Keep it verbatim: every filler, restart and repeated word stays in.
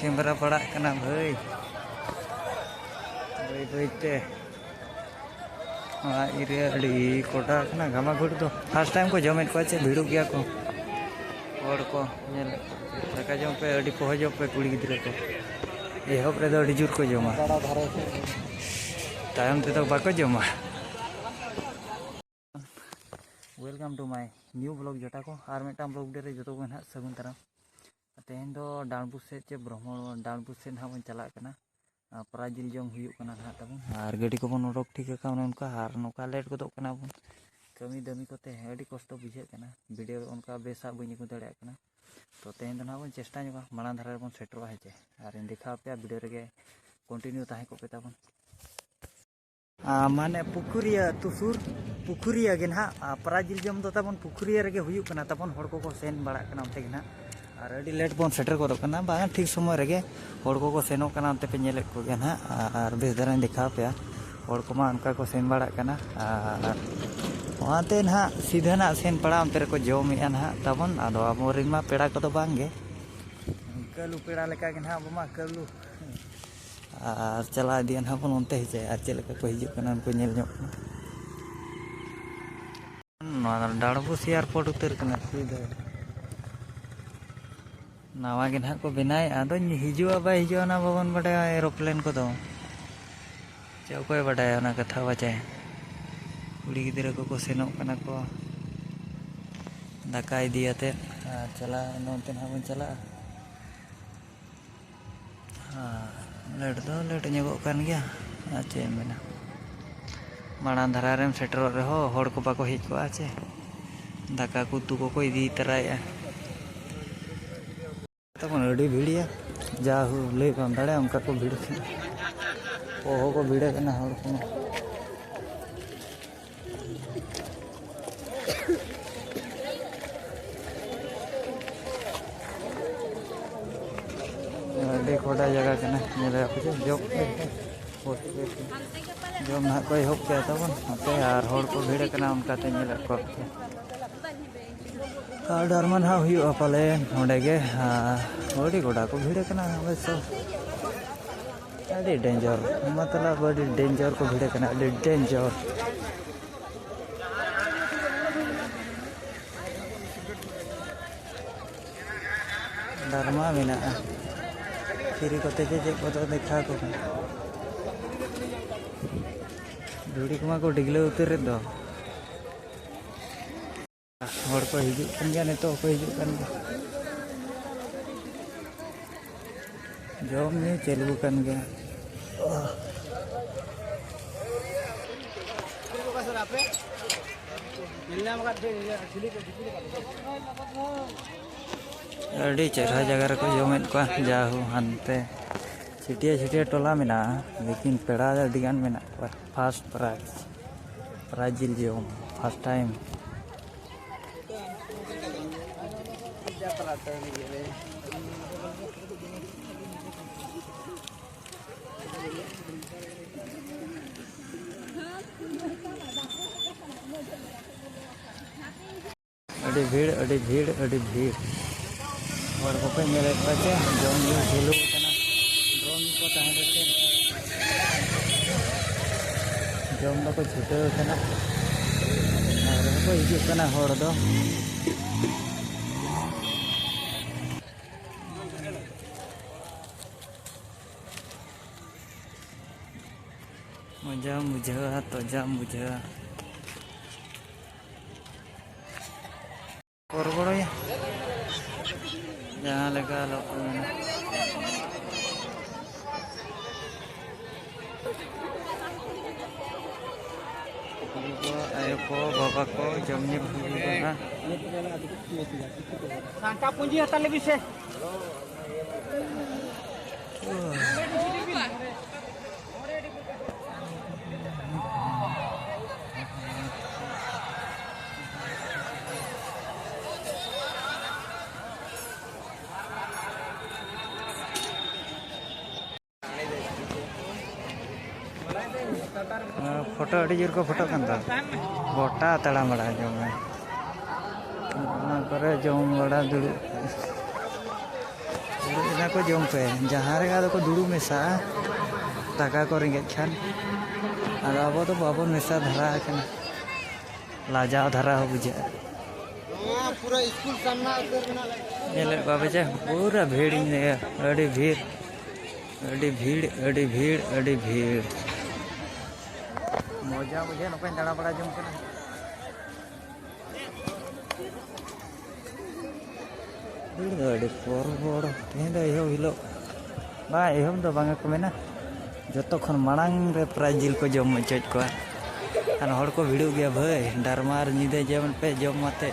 Camera ᱯᱟᱲᱟᱜ ᱠᱟᱱᱟ ᱵᱷᱟᱹᱭ, ᱵᱟᱹᱭ ᱵᱟᱹᱭ ᱛᱮ᱾ ᱚᱲᱟᱜ ᱨᱮ ᱟᱹᱰᱤ ᱠᱚᱰᱟ ᱠᱟᱱᱟ ᱜᱷᱟᱢᱟ ᱜᱷᱩᱴ ᱫᱚ᱾ ᱯᱷᱟᱥᱴ ᱴᱟᱭᱤᱢ ᱠᱚ ᱡᱚᱢᱮᱫ ᱠᱚᱣᱟ, ᱪᱮᱫ ᱵᱷᱤᱲᱚᱜ ᱜᱮᱭᱟ ᱠᱚ ᱦᱚᱲ ᱠᱚ᱾ ᱧᱮᱞ, ᱫᱟᱠᱟ ᱡᱚᱢ ᱯᱮ, ᱟᱹᱰᱤ ᱯᱚᱦᱚ ᱡᱚᱢ ᱯᱮ ᱠᱩᱲᱤ ᱜᱤᱫᱽᱨᱟᱹ ᱠᱚ᱾ ᱮᱦᱚᱵ ᱨᱮᱫᱚ ᱟᱹᱰᱤ ᱡᱳᱨ ᱠᱚ ᱡᱚᱢᱟ, ᱛᱟᱭᱚᱢ ᱛᱮᱫᱚ ᱵᱟᱠᱚ ᱡᱚᱢᱟ᱾ Welcome to my new vlog ᱡᱚᱴᱟ ᱠᱚ, ᱟᱨ ᱢᱤᱫᱴᱟᱝ vlog ᱨᱮ ᱡᱚᱛᱚ ᱠᱚ ᱱᱟᱦᱟᱜ ᱥᱟᱹᱜᱩᱱ ᱫᱟᱨᱟᱢ᱾ ᱛᱮᱦᱮᱧ ᱫᱚ ᱰᱟᱸᱰᱵᱩᱥ ᱥᱮᱫ ᱪᱮ ᱵᱨᱚᱦᱢᱚ ᱰᱟᱸᱰᱵᱩᱥ ᱥᱮᱫ ᱱᱟᱦᱟᱜ ᱵᱚᱱ ᱪᱟᱞᱟᱜ ᱠᱟᱱᱟ᱾ ᱟᱨ ᱯᱨᱟᱭᱤᱡᱽ ᱡᱤᱞ ᱡᱚᱢ ᱦᱩᱭᱩᱜ ᱠᱟᱱᱟ ᱱᱟᱦᱟᱜ ᱛᱟᱵᱚᱱ, ᱟᱨ ᱜᱟᱹᱰᱤ ᱠᱚᱵᱚᱱ ᱚᱰᱚᱠ ᱴᱷᱤᱠ ᱟᱠᱟᱫ ᱚᱱᱮ ᱚᱱᱠᱟ, ᱟᱨ ᱱᱚᱝᱠᱟ ᱞᱮᱴ ᱜᱚᱫᱚᱜ ᱠᱟᱱᱟ ᱵᱚᱱ ᱠᱟᱹᱢᱤ ᱫᱟᱹᱢᱤ ᱠᱚᱛᱮ, ᱟᱹᱰᱤ ᱠᱚᱥᱴᱚ ᱵᱩᱡᱷᱟᱹᱜ ᱠᱟᱱᱟ᱾ ᱵᱷᱤᱰᱤᱭᱳ ᱚᱱᱠᱟ ᱵᱮᱥᱟᱜ ᱵᱟᱹᱧ ᱟᱹᱜᱩ ᱫᱟᱲᱮᱭᱟᱜ ᱠᱟᱱᱟ᱾ ᱛᱚ ᱛᱮᱦᱮᱧ ᱫᱚ ᱱᱟᱦᱟᱜ ᱵᱚᱱ ᱪᱮᱥᱴᱟ ᱧᱚᱜᱟ, ᱢᱟᱲᱟᱝ ᱫᱷᱟᱨᱟ ᱨᱮᱵᱚᱱ ᱥᱮᱴᱮᱨᱚᱜᱼᱟ, ᱦᱮᱸ ᱪᱮ? ᱟᱨᱤᱧ ᱫᱮᱠᱷᱟᱣ ᱟᱯᱮᱭᱟ, ᱵᱷᱤᱰᱤᱭᱳ ᱨᱮᱜᱮ ᱠᱚᱱᱴᱤᱱᱤᱭᱩ ᱛᱟᱦᱮᱸ ᱠᱚᱜ ᱯᱮ ᱛᱟᱵᱚᱱ᱾ ᱟᱨ ᱢᱟᱱᱮ ᱯᱩᱠᱷᱩᱨᱤᱭᱟᱹ ᱟᱹᱛᱩ ᱥᱩᱨ, ᱯᱩᱠᱷᱩᱨᱤᱭᱟᱹ ᱜᱮ ᱱᱟᱦᱟᱜ, ᱟᱨ ᱯᱨᱟᱭᱤᱡᱽ ᱡᱤᱞ ᱡᱚᱢ ᱫᱚ ᱛᱟᱵᱚᱱ ᱯᱩᱠᱷᱩᱨᱤᱭᱟᱹ ᱨᱮᱜᱮ ᱦᱩᱭᱩᱜ ᱠᱟᱱᱟ ᱛᱟᱵᱚᱱ᱾ ᱦᱚᱲ ᱠᱚᱠᱚ ᱥᱮᱱ ᱵᱟᱲᱟᱜ ᱠᱟᱱᱟ ᱚᱱᱛᱮ ᱜᱮ ᱱᱟᱦᱟᱜ, ᱟᱨ ᱟᱹᱰᱤ ᱞᱮᱴ ᱵᱚᱱ ᱥᱮᱴᱮᱨ ᱜᱚᱫᱚᱜ ᱠᱟᱱᱟ, ᱵᱟᱝ ᱴᱷᱤᱠ ᱥᱚᱢᱚᱭ ᱨᱮᱜᱮ ᱦᱚᱲ ᱠᱚᱠᱚ ᱥᱮᱱᱚᱜ ᱠᱟᱱᱟ ᱚᱱᱛᱮ ᱯᱮ ᱧᱮᱞᱮᱫ ᱠᱚᱜᱮᱭᱟ ᱱᱟᱦᱟᱜ᱾ ᱟᱨ ᱵᱮᱥ ᱫᱷᱟᱨᱟᱧ ᱫᱮᱠᱷᱟᱣ ᱯᱮᱭᱟ, ᱦᱚᱲ ᱠᱚᱢᱟ ᱚᱱᱠᱟ ᱠᱚ ᱥᱮᱱ ᱵᱟᱲᱟᱜ ᱠᱟᱱᱟ᱾ ᱟᱨ ᱚᱱᱟᱛᱮ ᱱᱟᱦᱟᱜ ᱥᱤᱫᱷᱟᱹ ᱱᱟᱦᱟᱜ ᱥᱮᱱ ᱯᱟᱲᱟᱜ ᱚᱱᱛᱮ ᱨᱮᱠᱚ ᱡᱚᱢᱮᱜᱼᱟ ᱱᱟᱦᱟᱜ ᱛᱟᱵᱚᱱ᱾ ᱟᱫᱚ ᱟᱵᱚᱨᱮᱱ ᱢᱟ ᱯᱮᱲᱟ ᱠᱚᱫᱚ ᱵᱟᱝ ᱜᱮ, ᱠᱟᱹᱞᱩ ᱯᱮᱲᱟ ᱞᱮᱠᱟ ᱜᱮ ᱱᱟᱦᱟᱜ ᱟᱵᱚ ᱢᱟ ᱠᱟᱹᱞᱩ᱾ ᱟᱨ ᱪᱟᱞᱟᱣ ᱤᱫᱤᱜᱼᱟ ᱱᱟᱦᱟᱜ ᱵᱚᱱ ᱚᱱᱛᱮ ᱦᱮᱸᱪᱮ, ᱟᱨ ᱪᱮᱫ ᱞᱮᱠᱟ ᱠᱚ ᱦᱤᱡᱩᱜ ᱠᱟᱱᱟ ᱩᱱᱠᱩ ᱧᱮᱞ ᱧᱚᱜ ᱠᱟᱱᱟ᱾ ᱱᱚᱣᱟ ᱫᱚ ᱰᱟᱸᱰᱵᱩᱥ ᱮᱭᱟᱨᱯᱳᱨᱴ ᱩᱛᱟᱹᱨ ᱠᱟᱱᱟ ᱥᱤᱫᱷᱟᱹ᱾ ᱱᱟᱣᱟ ᱜᱮ ᱱᱟᱦᱟᱜ ᱠᱚ ᱵᱮᱱᱟᱣᱮᱫᱼᱟ, ᱟᱫᱚ ᱦᱤᱡᱩᱜᱼᱟ ᱵᱟᱭ ᱦᱤᱡᱩᱜᱼᱟ ᱚᱱᱟ ᱵᱟᱵᱚᱱ ᱵᱟᱰᱟᱭᱟ, ᱮᱨᱳᱯᱞᱮᱱ ᱠᱚᱫᱚ᱾ ᱪᱮᱫ ᱚᱠᱚᱭ ᱵᱟᱰᱟᱭᱟ ᱚᱱᱟ ᱠᱟᱛᱷᱟ ᱵᱟᱪᱮ? ᱠᱩᱲᱤ ᱜᱤᱫᱽᱨᱟᱹ ᱠᱚᱠᱚ ᱥᱮᱱᱚᱜ ᱠᱟᱱᱟ ᱠᱚ ᱫᱟᱠᱟ ᱤᱫᱤᱭᱟᱛᱮᱫ, ᱟᱨ ᱪᱟᱞᱟᱜ ᱱᱚᱱᱛᱮ ᱱᱟᱦᱟᱜ ᱵᱚᱱ ᱪᱟᱞᱟᱜᱼᱟ᱾ ᱦᱮᱸ, ᱞᱮᱴ ᱫᱚ ᱞᱮᱴ ᱧᱚᱜᱚᱜ ᱠᱟᱱ ᱜᱮᱭᱟ, ᱟᱨ ᱪᱮᱫ ᱮᱢ ᱢᱮᱱᱟ, ᱢᱟᱲᱟᱝ ᱫᱷᱟᱨᱟ ᱨᱮᱢ ᱥᱮᱴᱮᱨᱚᱜ ᱨᱮᱦᱚᱸ ᱦᱚᱲ ᱠᱚ ᱵᱟᱠᱚ ᱦᱮᱡ ᱠᱚᱜᱼᱟ ᱪᱮ, ᱫᱟᱠᱟ ᱠᱚ ᱩᱛᱩ ᱠᱚᱠᱚ ᱤᱫᱤ ᱛᱚᱨᱟᱭᱮᱫᱼᱟ᱾ ᱛᱟᱵᱚᱱ ᱟᱹᱰᱤ ᱵᱷᱤᱲ ᱭᱟ, ᱡᱟ ᱦᱩ-, ᱞᱟᱹᱭ ᱵᱟᱢ ᱫᱟᱲᱮᱭᱟᱜᱼᱟ, ᱚᱱᱠᱟ ᱠᱚ ᱵᱷᱤᱲ ᱠᱟᱱᱟ, ᱚᱦᱚ ᱠᱚ ᱵᱷᱤᱲ ᱠᱟᱱᱟ ᱦᱚᱲ ᱠᱚ᱾ ᱟᱹᱰᱤ ᱠᱚᱰᱟ ᱡᱟᱭᱜᱟ ᱠᱟᱱᱟ, ᱧᱮᱞᱮᱫ ᱯᱮ ᱪᱮ, ᱡᱚᱢ ᱯᱮ, ᱡᱚᱢ ᱱᱟᱦᱟᱜ ᱠᱚ ᱮᱦᱚᱵ ᱠᱮᱫᱟ ᱛᱟᱵᱚᱱ ᱱᱚᱛᱮ, ᱟᱨ ᱦᱚᱲ ᱠᱚ ᱵᱷᱤᱲ ᱠᱟᱱᱟ, ᱚᱱᱠᱟᱛᱮ ᱧᱮᱞᱮᱫ ᱠᱚᱣᱟ ᱯᱮ᱾ ᱰᱟᱨᱢᱟ ᱱᱟᱦᱟᱜ ᱦᱩᱭᱩᱜᱼᱟ ᱯᱟᱞᱮ ᱱᱚᱸᱰᱮ ᱜᱮ᱾ ᱟᱹᱰᱤ ᱜᱚᱰᱟ ᱠᱚ ᱵᱷᱤᱲ ᱠᱟᱱᱟ ᱚᱵᱚᱥᱥᱚ᱾ ᱟᱹᱰᱤ ᱰᱮᱧᱡᱟᱨ, ᱢᱚᱛᱞᱚᱵ ᱟᱹᱰᱤ ᱰᱮᱧᱡᱟᱨ ᱠᱚ ᱵᱷᱤᱲ ᱠᱟᱱᱟ, ᱟᱹᱰᱤ ᱰᱮᱧᱡᱟᱨ᱾ ᱰᱟᱨᱢᱟ ᱢᱮᱱᱟᱜᱼᱟ᱾ ᱯᱷᱤᱨᱤ ᱠᱚᱛᱮ ᱪᱮᱫ ᱪᱮᱫ ᱠᱚᱫᱚ ᱫᱮᱠᱷᱟᱣ ᱠᱚ ᱠᱟᱱᱟ᱾ ᱫᱷᱩᱲᱤ ᱠᱚᱢᱟ ᱠᱚ ᱰᱤᱜᱽᱞᱟᱹᱣ ᱩᱛᱟᱹᱨᱮᱫ ᱫᱚ᱾ ᱦᱚᱲ ᱠᱚ ᱦᱤᱡᱩᱜ ᱠᱟᱱ ᱜᱮᱭᱟ, ᱱᱤᱛᱚᱜ ᱦᱚᱸᱠᱚ ᱦᱤᱡᱩᱜ ᱠᱟᱱ ᱜᱮᱭᱟ᱾ ᱡᱚᱢ ᱧᱩ ᱪᱟᱹᱞᱩ ᱟᱠᱟᱱ ᱜᱮᱭᱟ᱾ ᱟᱹᱰᱤ ᱪᱮᱦᱨᱟ ᱡᱟᱭᱜᱟ ᱨᱮᱠᱚ ᱡᱚᱢᱮᱫ ᱠᱚᱣᱟ, ᱡᱟᱦᱳ ᱦᱟᱱᱛᱮ ᱪᱷᱟᱹᱴᱭᱟᱹ ᱪᱷᱟᱹᱴᱭᱟᱹ ᱴᱚᱞᱟ ᱢᱮᱱᱟᱜᱼᱟ, ᱞᱮᱠᱤᱱ ᱯᱮᱲᱟ ᱫᱚ ᱟᱹᱰᱤᱜᱟᱱ ᱢᱮᱱᱟᱜ ᱠᱚᱣᱟ᱾ ᱯᱷᱟᱥᱴ ᱯᱨᱟᱭᱤᱡᱽ, ᱯᱨᱟᱭᱤᱡᱽ ᱡᱤᱞ ᱡᱚᱢ, ᱯᱷᱟᱥᱴ ᱴᱟᱭᱤᱢ᱾ ᱟᱹᱰᱤ ᱵᱷᱤᱲ, ᱟᱹᱰᱤ ᱵᱷᱤᱲ, ᱟᱹᱰᱤ ᱵᱷᱤᱲ᱾ ᱦᱚᱲ ᱠᱚᱯᱮ ᱧᱮᱞᱮᱫ ᱠᱚᱣᱟ ᱪᱮ? ᱡᱚᱢ ᱧᱩ ᱪᱟᱹᱞᱩ ᱟᱠᱟᱱᱟ᱾ ᱰᱨᱳᱱ ᱠᱚ ᱛᱟᱦᱮᱸ ᱠᱟᱛᱮ ᱡᱚᱢ ᱫᱚᱠᱚ ᱪᱷᱩᱴᱟᱹᱣ ᱟᱠᱟᱱᱟ᱾ ᱟᱨ ᱠᱚ ᱦᱤᱡᱩᱜ ᱠᱟᱱᱟ ᱦᱚᱲ ᱫᱚ᱾ ᱢᱚᱡᱟᱢ ᱵᱩᱡᱷᱟᱹᱣᱟ, ᱛᱚᱡᱟᱢ ᱵᱩᱡᱷᱟᱹᱣᱟ᱾ ᱯᱚᱨᱵᱚᱲᱚᱭᱟ᱾ ᱡᱟᱦᱟᱸ ᱞᱮᱠᱟ ᱟᱞᱚ ᱠᱚ ᱢᱮᱱᱟ᱾ ᱜᱚᱜᱚ, ᱟᱭᱳ ᱠᱚ, ᱵᱟᱵᱟ ᱠᱚ, ᱡᱚᱢ ᱧᱩ ᱦᱩᱭᱩᱜᱼᱟ᱾ ᱥᱟᱱᱛᱟ ᱯᱩᱸᱡᱤ ᱦᱟᱛᱟᱣ ᱞᱟᱹᱜᱤᱫ ᱥᱮ᱾ ᱯᱷᱳᱴᱳ ᱟᱹᱰᱤ ᱡᱳᱨ ᱠᱚ ᱯᱷᱳᱴᱳᱜ ᱠᱟᱱ ᱫᱚ᱾ ᱜᱚᱴᱟ ᱛᱟᱲᱟᱢ ᱵᱟᱲᱟ ᱡᱚᱝ ᱢᱮ᱾ ᱚᱱᱟ ᱠᱚᱨᱮ ᱡᱚᱢ ᱵᱟᱲᱟ ᱫᱩᱲᱩᱵ, ᱫᱩᱲᱩᱵ ᱮᱱᱟ ᱠᱚ ᱡᱚᱢ ᱯᱮ, ᱡᱟᱦᱟᱸ ᱨᱮᱜᱮ ᱟᱫᱚ ᱠᱚ ᱫᱩᱲᱩᱵ ᱢᱮᱥᱟᱜᱼᱟ, ᱫᱟᱠᱟ ᱠᱚ ᱨᱮᱸᱜᱮᱡ ᱠᱷᱟᱱ᱾ ᱟᱫᱚ ᱟᱵᱚ ᱫᱚ ᱵᱟᱵᱚᱱ ᱢᱮᱥᱟ ᱫᱷᱟᱨᱟ ᱟᱠᱟᱱᱟ, ᱞᱟᱡᱟᱣ ᱫᱷᱟᱨᱟ ᱦᱚᱸ ᱵᱩᱡᱷᱟᱹᱜᱼᱟ᱾ ᱱᱚᱣᱟ ᱯᱩᱨᱟᱹ ᱥᱠᱩᱞ ᱥᱟᱢᱱᱟ ᱩᱛᱟᱹᱨ ᱢᱮᱱᱟᱜ ᱞᱮ᱾ ᱧᱮᱞᱮᱫ ᱠᱚᱣᱟ ᱯᱮ ᱪᱮ, ᱯᱩᱨᱟᱹ ᱵᱷᱤᱲ ᱤᱧ ᱞᱟᱹᱭᱟ, ᱟᱹᱰᱤ ᱵᱷᱤᱲ, ᱟᱹᱰᱤ ᱵᱷᱤᱲ, ᱟᱹᱰᱤ ᱵᱷᱤᱲ, ᱟᱹᱰᱤ ᱵᱷᱤᱲ᱾ ᱢᱚᱡᱟ ᱵᱩᱡᱷᱟᱹᱜ ᱱᱚᱝᱠᱟᱧ ᱫᱟᱬᱟ ᱵᱟᱲᱟ ᱡᱚᱝ ᱠᱟᱱᱟ᱾ ᱵᱷᱤᱲ ᱫᱚ ᱟᱹᱰᱤ ᱯᱚᱨᱵᱚᱲ᱾ ᱛᱮᱦᱮᱧ ᱫᱚ ᱮᱦᱚᱵ ᱦᱤᱞᱳᱜ, ᱵᱟᱝ, ᱮᱦᱚᱵ ᱫᱚ ᱵᱟᱝᱟ ᱠᱚ ᱢᱮᱱᱟ, ᱡᱚᱛᱚ ᱠᱷᱚᱱ ᱢᱟᱲᱟᱝ ᱨᱮ ᱯᱨᱟᱭᱤᱡᱽ ᱡᱤᱞ ᱠᱚ ᱡᱚᱢ ᱦᱚᱪᱚᱭᱮᱫ ᱠᱚᱣᱟ᱾ ᱟᱨ ᱦᱚᱲ ᱠᱚ ᱵᱷᱤᱲᱚᱜ ᱜᱮᱭᱟ ᱵᱷᱟᱹᱭ, ᱰᱟᱨᱢᱟ ᱟᱨ ᱧᱤᱫᱟᱹ ᱡᱮᱢᱚᱱ ᱯᱮ ᱡᱚᱢ ᱟᱛᱮ᱾